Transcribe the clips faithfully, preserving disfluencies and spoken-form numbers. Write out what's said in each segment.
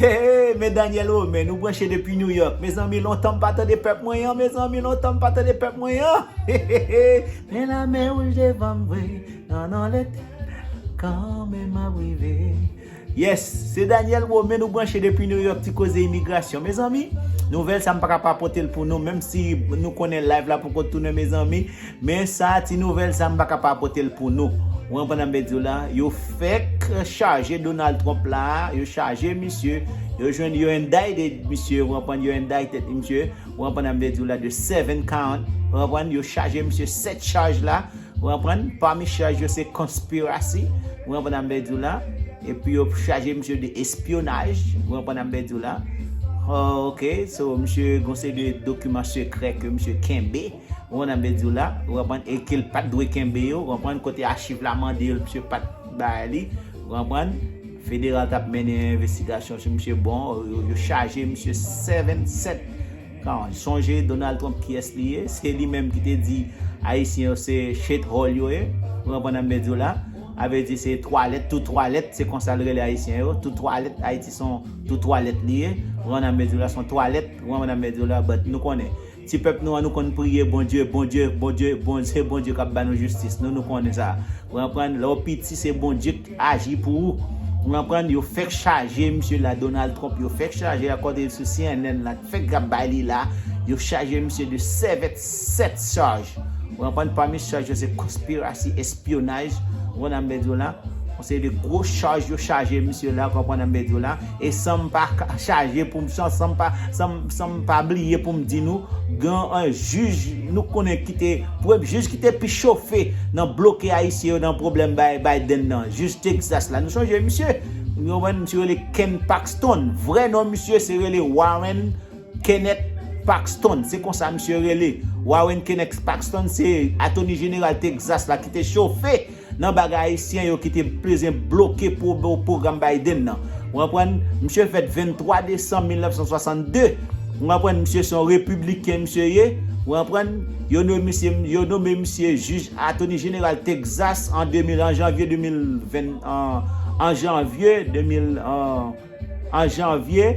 Hey, men Daniel Romain, nou branche depi New York. Mezanmi, lontan m pa tande pèp mwen an, mezanmi, lontan m pa tande pèp mwen an. Men lamè wouj devan m vre, nan non Letènèl, kanmenm m ap rive. Yes, se Daniel Romain, nou branche depi New York, ti koze imigrasyon. Mezanmi, nouvèl sa m pa ka pa pote l pou nou, menm si nou konnen live la poko tounen, mezanmi. Men sa, ti nouvèl sa, m pa ka pa pote l pou nou. Ou konprann sa m vle di w la? Yo fèk chaje Donald Trump la, yo chaje misye, yo jwenn, yo indicted misye, ou konprann, yo indicted misye, ou konprann sa m vle di w la, de seven count, ou konprann, yo chaje misye sèt chaj la, ou konprann, pami chaj yo se conspiracy, ou konprann sa m vle di w la, epi yo chaje misye de espyonaj, ou konprann sa m vle di w la. Oh, ok, so misye gon seri de dokiman sekrè ke misye kenbe, ou konprann sa m vle di w la, ou konprann, e ke l pa t dwe kenbe yo, ou konprann, kote achiv la mande yo, misye pa t bay li, ou konprann, federal t ap mennen envestigasyon sou misye, bon, yo, yo chaje misye seven, sèt kan. Sonje Donald Trump kiyès li ye, se li menm ki te di Ayisyen yo se shithole yo ye, ou konprann sa m vle di w la, sa vle di se twalèt, tou twalèt, se konsa l rele Ayisyen yo, tou twalèt, Ayiti se yon tou twalèt li ye, ou konprann sa m vle di w la, se yon twalèt, ou konprann sa m vle di w la, but nou konnen. Ti pèp nou an, nou konn priye Bondye, Bondye, Bondye, Bondye, se Bondye k ap ba nou jistis. Nou, nou konnen sa. Ou konprann? Lè w piti, se Bondye k aji pou ou. Ou konprann? Yo fèk chaje misye la, Donald Trump, yo fèk chaje a kote sou C N N la, fèk ap bay li la. Yo chaje misye de sèt, sèt chaj. Ou konprann? Pami chaj yo, se konspirasi, espyonaj. Ou konprann sa m vle di w la? Yon seri de gwo chaj yo chaje misye la, ou konprann sa m vle di w la? E san m pa ka chaje pou m, san, san m pa, san, m- san m pa bliye pou m di nou, gen yon jij, nou konnen ki te, premye jij ki te pi chofe nan bloke Ayisyen yo nan pwoblèm Bi- Biden nan, jij Texas la. Nou sonje misye, nou konprann, misye rele Ken Paxton. Vrè non misye se rele Warren Kenneth Paxton. Se konsa misye rele. Warren Kenneth Paxton se atoni jeneral Texas la ki te chofe nan bagay Ayisyen yo ki te bezwen bloke pwo- pwogram Biden nan. Ou konprann? Misye fèt venntwa desanm mil nèf san swasann de. Ou konprann? Misye se yon repibliken, misye ye. Ou konprann? Yo nonmen misye, yo nonmen misye jij atoni jeneral Texas an de mil, an janvye de mil ven, an, an janvye de mil, an, an janvye,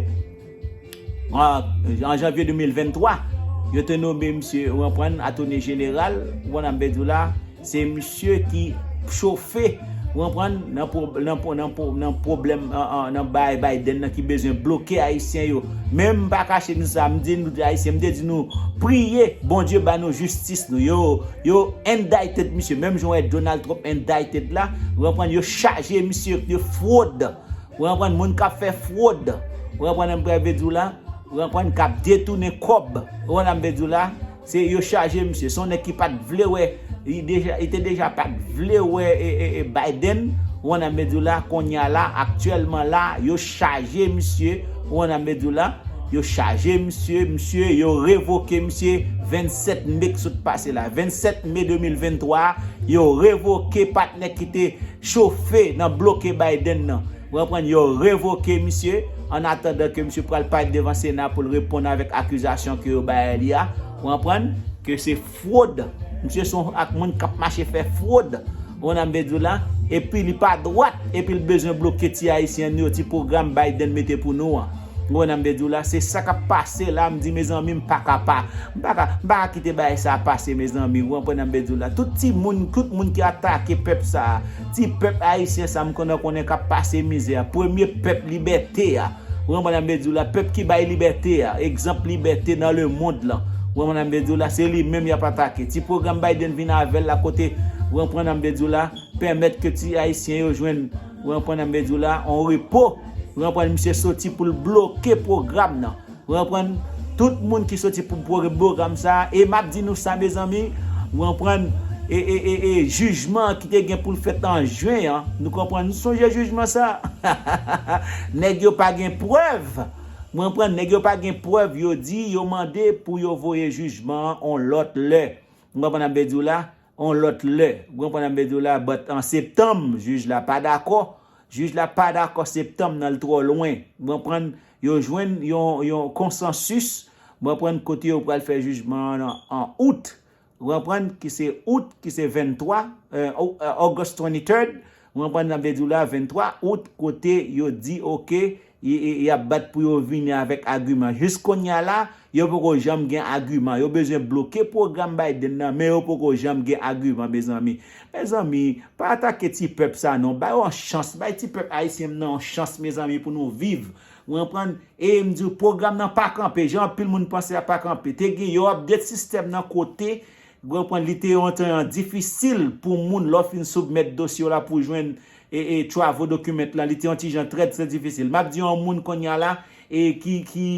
an, an janvye de mil venntwa, yo te nonmen misye, ou konprann, atoni jeneral, ou konprann sa m vle di w la, se misye ki chofe, ou konprann, nan pwo- nan pwo- nan pwo- nan pwoblèm, an, an, nan bay Biden nan ki bezwen bloke Ayisyen yo. Men m pa kache nou sa, m di nou Ayisyen, m te di nou, priye Bondye ba nou jistis nou. Yo, yo indicted misye, menm jan w wè Donald Trump indicted la, ou konprann, yo chaje misye de fwod. Ou konprann, moun k ap fè fwod. Ou konprann sa m vle di w la? Ou konprann, k ap detounen kòb. Ou konprann sa m vle di w la? Se yo chaje misye. Se yon nèg ki pa t vle wè, li deja, li te deja pa t vle wè e, e, e Biden. Ou konprann sa m vle di w la? Kounye a la, aktyèlman la, yo chaje misye. Ou konprann sa m vle di w la? Yo chaje misye, misye, yo revoke misye vennsèt me k sot pase la. Vennsèt me de mil venntwa, yo revoke patnè ki te chofe nan bloke Biden nan. Ou konprann, yo revoke misye, an atandan ke misye pral parèt devan Sena pou l reponn avèk akizasyon ke yo bay li a. Ou konprann, ke se fwod. Misye se yon ak moun k ap mache fè fwod. Ou konprann sa m vle di w la? Epi li pa dwat, epi l bezwen bloke ti Ayisyen yo, ti pwogram Biden mete pou nou an. Ou konprann sa m vle di w la? Se sa k ap pase la, m di, mezanmi, m pa ka pa, m pa ka, m pa ka kite bagay sa pase, mezanmi. Ou konprann sa m vle di w la? Tout ti moun, tout moun ki atake pèp sa, ti pèp ayisyen sa, m konnen, konnen k ap pase mizè a. Premye pèp libète a. Ou konprann sa m vle di w la? Pèp ki bay libète a, egzanp libète nan lemond lan. Ou konprann sa m vle di w la? Se li menm y ap atake. Ti pwogram Biden vin avè l la kote, ou konprann sa m vle di w la? Pèmèt ke ti ayisyen yo jwenn, ou konprann sa m vle di w la, yon repo. Ou konprann, misye soti pou l bloke pwogram nan. Ou konprann, tout moun ki soti pou bloke pwogram sa, e m ap di nou sa, mezanmi, ou konprann, e, e, e, e jijman ki te gen pou l fèt an jen an, nou konprann, nou sonje jijman sa? Nèg yo pa gen prèv. Ou konprann, nèg yo pa gen prèv, yo di, yo mande pou yo voye jijman an yon lòt lè. Ou konprann sa m vle di w la? Yon lòt lè. Ou konprann sa m vle di w la? But an septanm, jij la pa dakò. Jij la pa dakò septanm nan, l twò lwen. Ou konprann? Yo jwenn yon, yon konsansis. Ou konprann? Kote yo pral fè jijman an nan, an out. Ou konprann? Ki se out, ki se venntwa, euh, Au- euh, August twenty-third. Ou konprann sa m vle di w la? Venntwa out, kote yo di, oke, y, y, y ap bat pou yo vini avèk agiman. Jis kounye a la, yo poko janm gen agiman. Yo bezwen bloke pwogram Biden nan, men yo poko janm gen agiman, mezanmi. Mezanmi, pa atake ti pèp sa non. Ba yo yon chans. Bay ti pèp ayisyen nan yon chans, mezanmi, pou nou viv. Ou konprann? E m di w, pwogram nan pa kanpe. Jan anpil moun panse a pa kanpe. Te gen yo update sistèm nan kote, ou konprann, li te yon tan difisil pou moun lè w fin soumèt dosye w la pou jwenn e, e, travel document lan, li te yon ti jan trè, trè difisil. M ap di yon moun kounye a la, e ki, ki,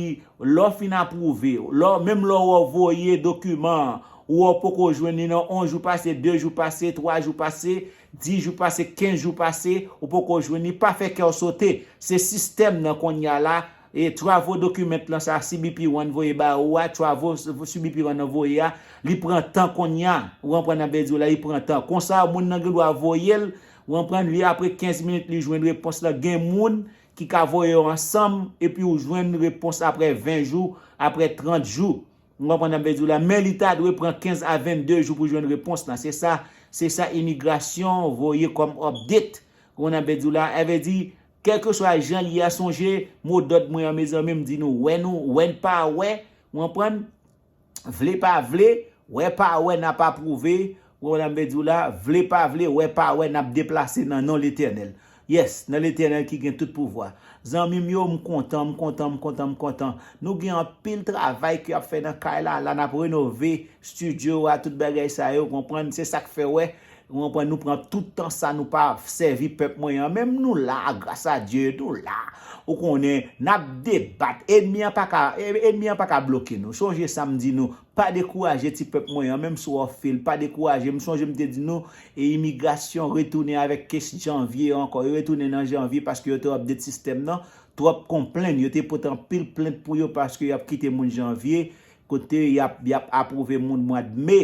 lè w fin apwouve, lè w, menm lè w voye dokiman an, ou wè w poko jwenn li nan yon jou pase, de jou pase, twa jou pase, dis jou pase, kenz jou pase, ou poko jwenn li, pa fè kè w sote. Se sistèm nan kounye a la, e travel document lan sa C B P One voye ba ou a, travel C B P One nan voye a, li pran tan kounye a. Ou konprann sa m vle di w la, li pran tan. Konsa, moun nan gen dwa voye l, ou konprann, li apre kenz minit, li jwenn repons la. Gen moun ki ka voye yo ansanm, epi ou jwenn repons apre ven jou, apre trant jou. Ou konprann sa m vle di w la, men li ta dwe pran kenz a vennde jou pou jwenn repons lan. Se sa, se sa imigrasyon voye kòm update. Ou konprann sa m vle di w la, sa vle di, kèlkeswa jan l ye a, sonje, mo dòd mwen an, mezanmi, m di nou, wè nou, wè n pa wè, ou konprann? Vle pa vle, wè pa wè, n ap apwouve, ou konprann sa m vle di w la, vle pa vle, wè pa wè, n ap deplase nan non Letènèl. Yes, nan Letènèl ki gen tout pouvwa. Zanmi m yo, m kontan, m kontan, m kontan, m kontan. Nou gen anpil travay ke ap fè nan kay la, la n ap renove estidyo a, tout bagay sa yo, konprann, se sa k fè wè, ou konprann, nou pran tout tan sa, nou pa sèvi pèp mwen an, menm nou la, gras a Dye, nou la. Ou konnen, n ap debat, ènmi an pa ka, ènmi an pa ka bloke nou. Sonje sa m di nou, pa dekouraje ti pèp mwen an, menm si w anfil, pa dekouraje. M sonje m te di nou, e imigrasyon retounen avèk kes janvye ankò. Yo retounen nan janvye paske yo te update sistèm nan. Twòp konplenn, yo te pote anpil plent pou yo paske y ap kite moun janvye, kote y ap, y ap apwouve moun mwa d me.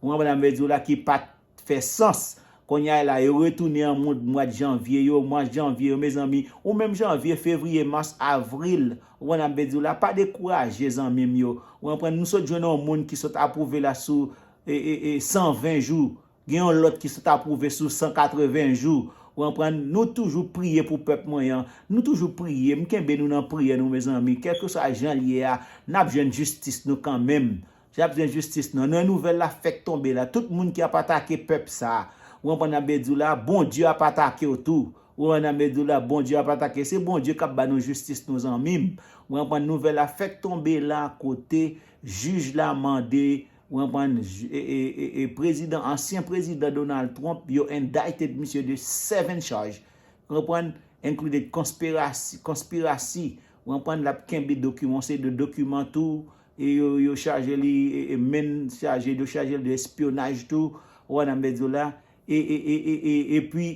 Ou konprann sa m vle di w la, ki pa t fè sans. Kounye a la, yo retounen an mwa, mwa janvye yo, mwa janvye yo, mezanmi. Ou menm janvye, fevriye, mas, avril. Ou konn sa m vle di w la, pa dekouraje, zanmi m yo. Ou konprann, nou sot jwenn yon moun ki sot apwouve la sou, e, e, e, san ven jou. Gen yon lòt ki sot apwouve sou san katreven jou. Ou konprann, nou toujou priye pou pèp mwen an. Nou toujou priye. M kenbe nou nan priyè nou, mezanmi. Kèlkeswa jan l ye a, n ap jwenn jistis nou kanmenm. J ap jwenn jistis nou. Nan nouvèl la fèk tonbe la. Tout moun ki ap atake pèp sa a, ou konprann sa m vle di w la, Bondye ap atake w tou. Ou konprann sa m vle di w la, Bondye ap atake. Se Bondye k ap ba nou jistis nou, zanmi m. Ou konprann, nouvèl la fèk tonbe la kote jij la mande, ou konprann, j-, e, e, e, e prezidan, ansyen prezidan Donald Trump, yo indicted misye de seven charge. Ou konprann? Included conspiracy, conspiracy. Ou konprann, l ap kenbe dokiman, se de dokiman tou, e yo, yo chaje li, e, e men chaje, yo chaje l de espyonaj tou, ou konprann sa m vle di w la, e, e, e, e, e, epi,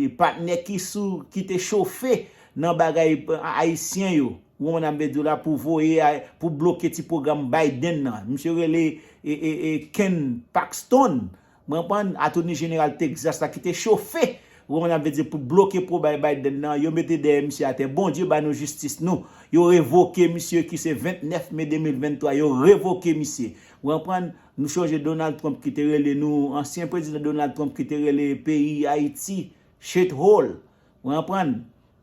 e, patnè ki sou, ki te chofe nan bagay, e, ayisyen yo, ou konprann sa m vle di w la, pou voye, a, pou bloke ti pwogram Biden nan. Misye rele, e, e, e, Ken Paxton. Mwen konprann, Attorney General Texas la ki te chofe, ou konprann, sa vle di pou bloke pwobay Biden nan, yo mete dèyè misye atè. Bondye ba nou jistis nou. Yo revoke misye ki se vennèf me de mil venntwa, yo revoke misye. Ou konprann, nou sonje Donald Trump ki te rele nou, ansyen prezidan Donald Trump ki te rele peyi Ayiti shithole. Ou konprann?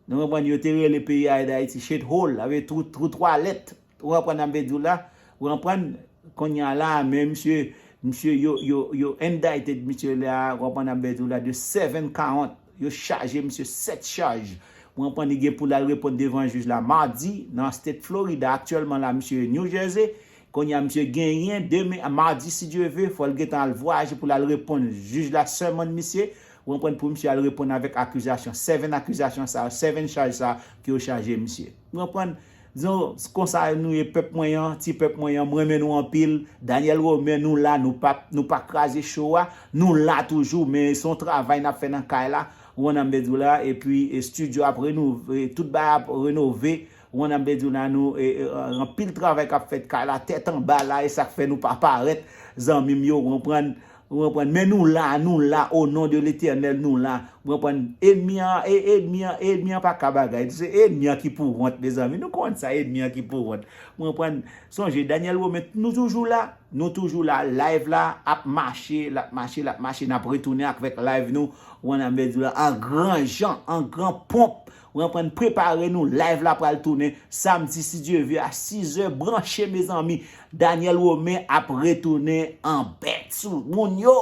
Nou konprann, yo te rele peyi a Dayiti shithole, avè twou, twou twalèt. Ou konprann sa m vle di w la? Ou konprann? Kounye a la, men misye, misye, yo, yo, yo indicted misye la, ou konprann sa m vle di w la, de seven count. Yo chaje misye sèt chaj. Ou konprann, li gen pou l al reponn devan jij la madi nan state Florida. Aktyèlman la, misye New Jersey. Kounye a, misye genyen demen, madi, si Dye ve, fò l gentan al vwayaje pou l al reponn jij la sèmon misye. Ou konprann, pou misye al reponn avèk akizasyon, seven akizasyon sa yo, seven chaj sa yo ke yo chaje misye. Ou konprann? Dizon, konsa nou ye, pèp mwen an, ti pèp mwen an, m renmen nou anpil. Daniel Romain, nou la, nou pa, nou pa kraze cho a. Nou la toujou, men se yon travay n ap fè nan kay la. Ou konn sa m vle di w la, epi, e, estidyo ap renove, tout bagay ap renove. Ou konn sa m vle di w la, nou, e, e, anpil travay k ap fèt kay la, tèt anba la, e sa k fè nou pa parèt, zanmi m yo, ou konprann? Ou konprann? Men nou la, nou la, o non de Letènèl, nou la. Ou konprann? Ènmi an, e, ènmi an, ènmi an pa ka bagay. Se ènmi an ki pou wont, mezanmi. Nou konn sa, ènmi an ki pou wont. Ou konprann? Sonje, Daniel Romain, nou toujou la. Nou toujou la. Live la ap mache, l ap mache, l ap mache. N ap retounen avèk live nou. Ou konn sa m vle di w la, an gran jan, an gran ponp. Ou konprann, prepare nou, live la pral tounen samdi, si Dye vle, a sizè. Branche, mezanmi. Daniel Romain ap retounen an bèt sou moun yo.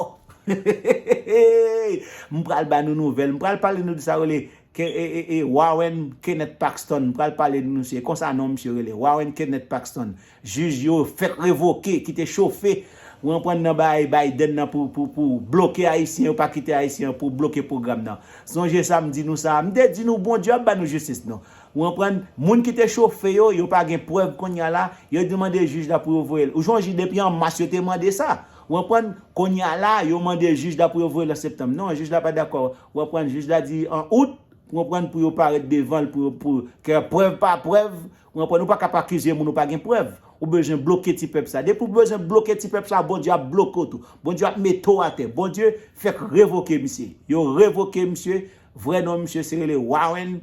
M pral ba nou nouvèl. M pral pale nou de sa rele Ke- e- e- e Warren Kenneth Paxton. M pral pale de nou, se konsa non misye rele, Warren Kenneth Paxton. Jij yo fèk revoke, ki te chofe, ou konprann, nan bay Biden nan pou, pou, pou bloke Ayisyen yo, pa kite Ayisyen yo, pou bloke pwogram nan. Sonje sa m di nou sa, m te di nou Bondye ap ba nou jistis nou. Ou konprann, moun ki te chofe yo, yo pa gen prèv kounye a la, yo te mande jij la pou yo voye l. Ou sonje depi an mas yo te mande sa. Ou konprann, kounye a la, yo mande jij la pou yo voye l an septanm. Non, jij la pa dakò. Ou konprann, jij la di an out, ou konprann, pou yo parèt devan l, pou yo, pou, ke prèv pa prèv, ou konprann, ou pa ka pa akize moun ou pa gen prèv. Ou bezwen bloke ti pèp sa. Depi ou bezwen bloke ti pèp sa, Bondye ap bloke w tou. Bondye ap mete w atè. Bondye fèk revoke misye. Yo revoke misye. Vrè non misye se rele Warren,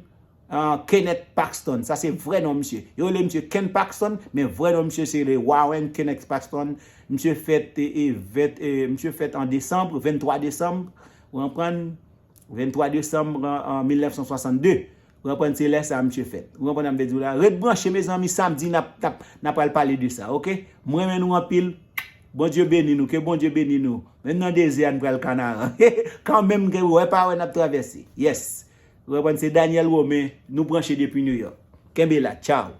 ah, Kenneth Paxton. Sa se vrè non misye. Yo rele misye Ken Paxton, men vrè non misye se rele Warren Kenneth Paxton. Misye fèt, e, e, vet- e, misye fèt an desanm, venntwa desanm. Ou konprann? Venntwa desanm, an, an mil nèf san swasann de. Ou konprann, se lè sa misye fèt. Ou konprann sa m vle di w la? Ret branche, mezanmi, samdi n ap, n ap, n ap pral pale de sa, oke? Mwen renmen nou anpil. Bondye beni nou, ke Bondye beni nou. Menm nan dezè a, n pral Kanaran. Kanmenm, ke wè pa wè, n ap travèse. Yes. Ou konprann, se Daniel Romain, nou branche depi New York. Kenbe la, tchaw.